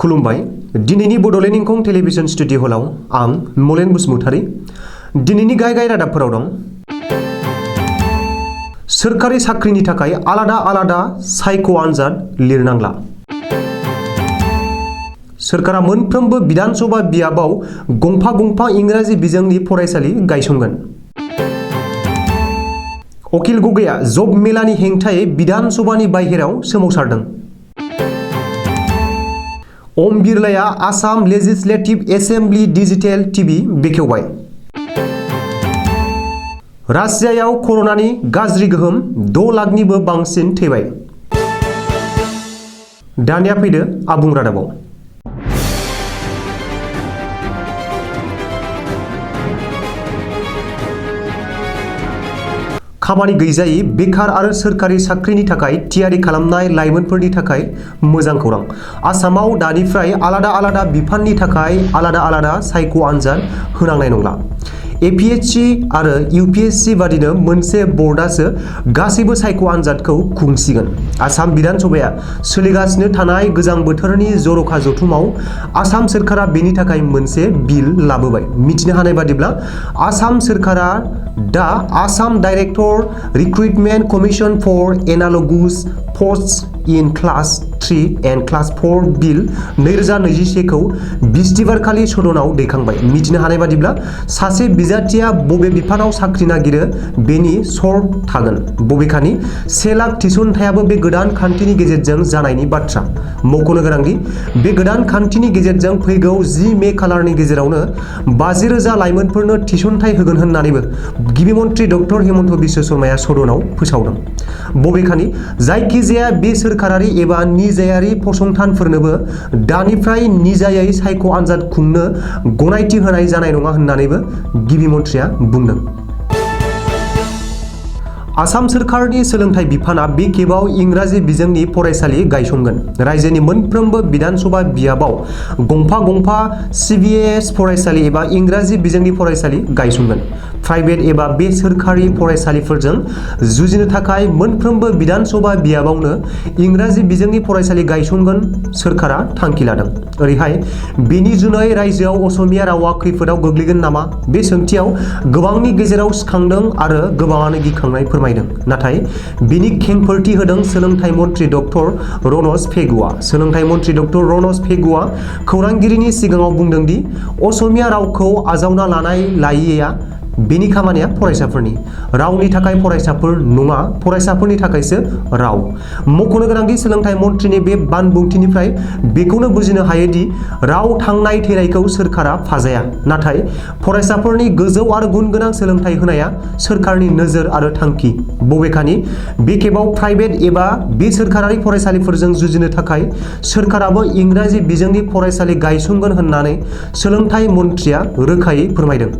खुलुमबाय। दिनैनि Bodoland इंखं television studio हलाव आं मलेन बसुमतारी। दिनैनि गाहाय रादाबफोराव दं। सोरखारि साख्रिनि थाखाय आलादा आलादा सायख' आनजाद लिरनांला। सोरखारा मोनफ्रोमबो विधानसभा बियाबाव गंफा गंफा इंराजि बिजोंनि फरायसालि गायसनगोन। अखिल गगैया जब मेलानि हेंथायै विधानसभानि बायहेरायाव सोमावसारदों। ओम बिरलाया Assam legislative assembly digital TV बेखेवबाय। रासियायाव कर'नानि गाज्रि गोहोम 6 लाखनिबो बांसिन थैबाय। दानिया फैदो आबुं रादाबाव। खामानि गैजायै बेकार आरो सोरखारि साख्रिनि थाखाय थियारि खालामनाय लाइमोनफोरनि थाखाय मोजां खौरां। आसामाव दानिफ्राय आलादा आलादा बिफाननि थाखाय आलादा आलादा सायख' आनजाद होनांनाय नंला। एपिएससि आरो इउपिएससि बादिनो मोनसे बर्डआसो गासैबो सायख' आनजादखौ खुंसिगोन। आसाम विधानसभाया सोलिगासिनो थानाय गोजां बोथोरनि जर'खा जथुमाव आसाम सोरखारा बेनि थाखाय मोनसे बिल लाबोबाय। मिथिनो हानाय बादिब्ला आसाम सोरखारा दा Assam director recruitment commission for analogous posts in class 3 and class 4 bill 2021 खौ बिस्तिबारखालि सदनाव दैखांबाय। मिथिनो हानाय बादिब्ला सासे बिजाथिया बबे बिफानाव साख्रि नागिरो बेनि सर्त थागोन। बबेखानि 1 लाख थिसनथायाबो बे गोदान खान्थिनि गेजेरजों जानायनि बाथ्रा। मख'नो गोनांदि बे गोदान खान्थिनि गेजेरजों फैगौ 10 मे खालारनि गेजेरावनो 50,000 लाइमोनफोरनो थिसनथाय होगोन होननानैबो गिबि मन्थ्रि डक्टर हिमन्त बिश्व शर्माया सदनाव फोसावदों। बबेखानि जायखिजाया बे सोरखारारि एबा निजायारि फसंथानफोरनोबो दानिफ्राय निजायै सायख' आनजाद खुंनो गनायथि होनाय जानाय नङा होननानैबो गिबि मन्थ्रिया बुंदों। आसाम सोरखारनि सोलोंथाइ बिफाना बे खेबाव इंराजि बिजोंनि फरायसालि गायसनगोन। रायजोनि मोनफ्रोमबो विधानसभा बियाबाव गंफा गंफा सिबिएस फरायसालि एबा इंराजि बिजोंनि फरायसालि गायसनगोन। प्राइभेट एबा बे सोरखारि फरायसालिफोरजों जुजिनो थाखाय मोनफ्रोमबो विधानसभा बियाबावनो इंराजि बिजोंनि फरायसालि गायसनगोन सोरखारा थांखि लादों। ओरैहाय बेनि जुनै रायजोआव असमिया रावा खैफोदाव गोग्लैगोन नामा? बे सोंथियाव गोबांनि गेजेराव सिखांदों आरो गोबाङानो गिखांनाय फोरमायदों। नाथाय बेनि खेंफोरथि होदों सोलोंथाइ मन्थ्रि डक्टर रनज पेगुआ। सोलोंथाइ मन्थ्रि डक्टर रनज पेगुआ खौरांगिरिनि सिगाङाव बुंदों दि असमिया रावखौ आजावना लायैया बेनि खामानिया फरायसाफोरनि। रावनि थाखाय फरायसाफोर नङा, फरायसाफोरनि थाखायसो राव। मख'नो गोनांदि सोलोंथाइ मन्थ्रिनि बे बानबुंथिनिफ्राय बेखौनो बुजिनो हायोदि राव थांनाय थैनायखौ सोरखारा फाजाया, नाथाय फरायसाफोरनि गोजौ आरो गुन गोनां सोलोंथाइ होनाया सोरखारनि नोजोर आरो थांखि। बबेखानि बे खेबाव प्राइभेट एबा बे सोरखारारि फरायसालिफोरजों जुजिनो थाखाय सोरखाराबो इंराजि बिजोंनि फरायसालि गायसनगोन होननानै सोलोंथाइ मन्थ्रिया रोखायै फोरमायदों।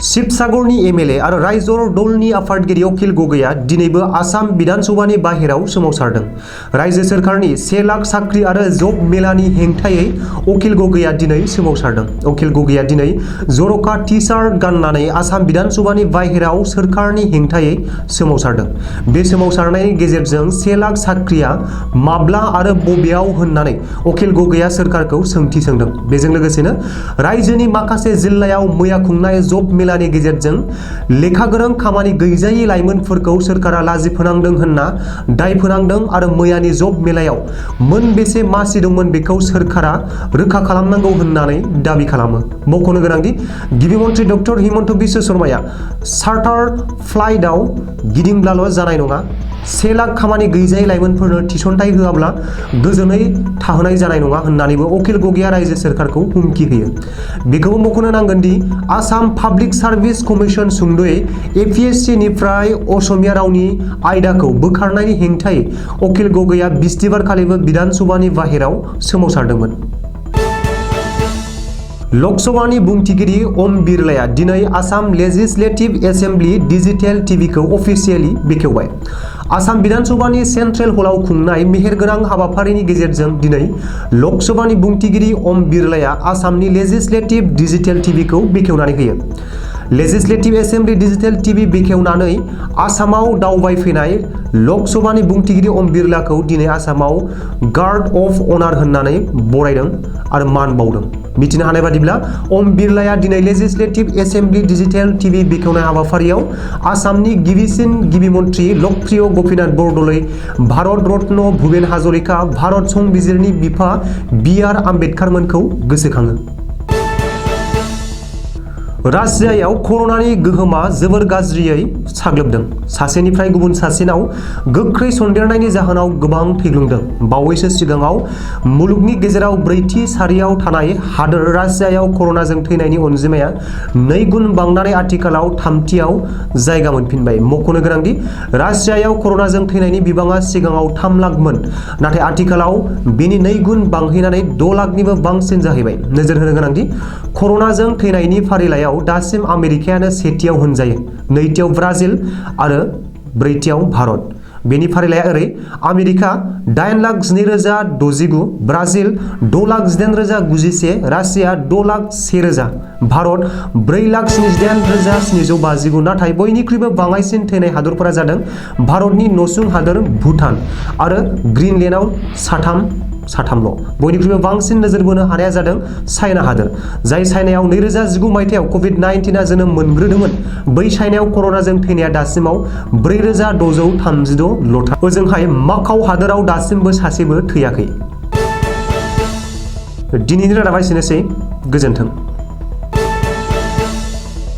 शिबसागरनि एमएलए आरो रायजर दलनि आफादगिरि अखिल गगैया दिनैबो आसाम विधानसभानि बाहेराव सोमावसारदों। रायजो सोरखारनि 1 लाख साख्रि आरो जब मेलानि हेंथायै अखिल गगैया दिनै सोमावसारदों। अखिल गगैया दिनै जर'खा टि-शार्ट गाननानै आसाम विधानसभानि बाहेराव सोरखारनि हेंथायै सोमावसारदों। बे सोमावसारनायनि गेजेरजों 1 लाख साख्रिया माब्ला आरो बबेयाव होननानै अखिल गगैया सोरखारखौ सोंथि सोंदों। बेजों लोगोसेनो रायजोनि माखासे जिल्लायाव मैया खुंनाय जब मेला नि गेजेरजों लेखा गोरों खामानि गैजायै लाइमोनफोरखौ सोरखारा लाजि फोनांदों होनना दाय फोनांदों आरो मैयानि जब मेलायाव मोनबेसे मासि दंमोन बेखौ सोरखारा रोखा खालामनांगौ होननानै दाबि खालामो। मख'नो गोनांदि गिबि मन्थ्रि डक्टर हिमन्त बिश्व शर्माया चार्टार फ्लाइटआव गिदिंब्लाल' जानाय नङा, 1 लाख खामानि गैजायै लाइमोनफोरनो थिसनथाय होआब्ला गोजोनै थाहोनाय जानाय नङा होननानैबो अखिल गगैया रायजो सोरखारखौ हुमखि होयो। बेखौबो मख'नो नांगोन दि आसाम पाब्लिक सार्भिस कमिसन सुंद'यै एपिएससि निफ्राय असमिया रावनि आयदाखौ बोखारनायनि हेंथायै अखिल गगैया बिस्तिबारखालिबो विधानसभानि बाहेराव सोमावसारदोंमोन। लकसभानि बुंथिगिरि ओम बिरलाया दिनै आसाम लेजिस्लेटिभ एसेम्बलि डिजिटेल टिभिखौ अफिसियेलि बेखेवबाय। आसाम विधानसभानि सेन्ट्रेल हलाव खुंनाय मेहेरगोनां हाबाफारिनि गेजेरजों दिनै लकसभानि बुंथिगिरि ओम बिरलाया आसामनि लेजिस्लेटिभ डिजिटेल टिभिखौ बेखेवनानै होयो। लेजिस्लेटिभ एसेम्बलि डिजिटेल टिभि बेखेवनानै आसामाव दावबायफैनाय लक सभानि बुंथिगिरि ओम बिरलाखौ दिनै आसामाव गार्ड अफ अनार होननानै बरायदों आरो मान बावदों। मिथिनो हानाय बादिब्ला ओम बिरलाया दिनै लेजिस्लेटिभ एसेम्बलि डिजिटेल टिभि बेखेवनाय हाबाफारियाव आसामनि गिबि मन्त्रि लकप्रिय गपिनाथ बरदलै, भारत रत्न भुपेन हाजरिका, भारत संबिजिरनि बिफा बि.आर. आम्बेडकारमोनखौ गोसोखाङो। रासियायाव कर'नानि गोहोमा जोबोर गाज्रियै साग्लोबदों। सासेनिफ्राय गुबुन सासेनाव गोख्रै सन्देरनायनि जाहोनाव गोबां थैग्लुंदों। बावैसो सिगाङाव मुलुगनि गेजेराव ब्रैथि सारियाव थानाय हादोर रासियायाव कर'नाजों थैनायनि अनजिमाया 2 गुन बांनानै आथिखालाव थामथियाव जायगा मोनफिनबाय। मख'नो गोनांदि रासियायाव कर'नाजों थैनायनि बिबाङा सिगाङाव 3 लाखमोन, नाथाय आथिखालाव बेनि 2 गुन बांहैनानै 6 लाखनिबो बांसिन जाहैबाय। नोजोर होनो गोनांदि कर'नाजों थैनायनि फारिलाइयाव दासिम आमेरिकायानो सेथियाव होनजायो, नैथियाव ब्राजिल आरो ब्रैथियाव भारत। बेनि फारिलाइया ओरै: आमेरिका 8,02,069, ब्राजिल 6,19,091, रासिया 6,01,000, भारत 4,78,759। नाथाय बयनिख्रुइबो बाङाइसिन थैनाय हादरफोरा जादों भारतनि नसुं हादोर भुटान आरो ग्रीनलेन्डआव साथामल'। बयनिख्रुइबो बांसिन नोजोर बोनो हानाया जादों चाइना हादोर, जाय चाइनायाव 2019 मायथाइयाव कभिड-19 जोनोम मोनग्रोदोंमोन। बै चाइनायाव कर'नाजों थैनाया दासिमाव 4,636 ल'। ओजोंहाय माकाव हादोराव दासिमबो सासेबो थैयाखै। दिनैनि रादाबा एसेनोसै। गोजोन्थों।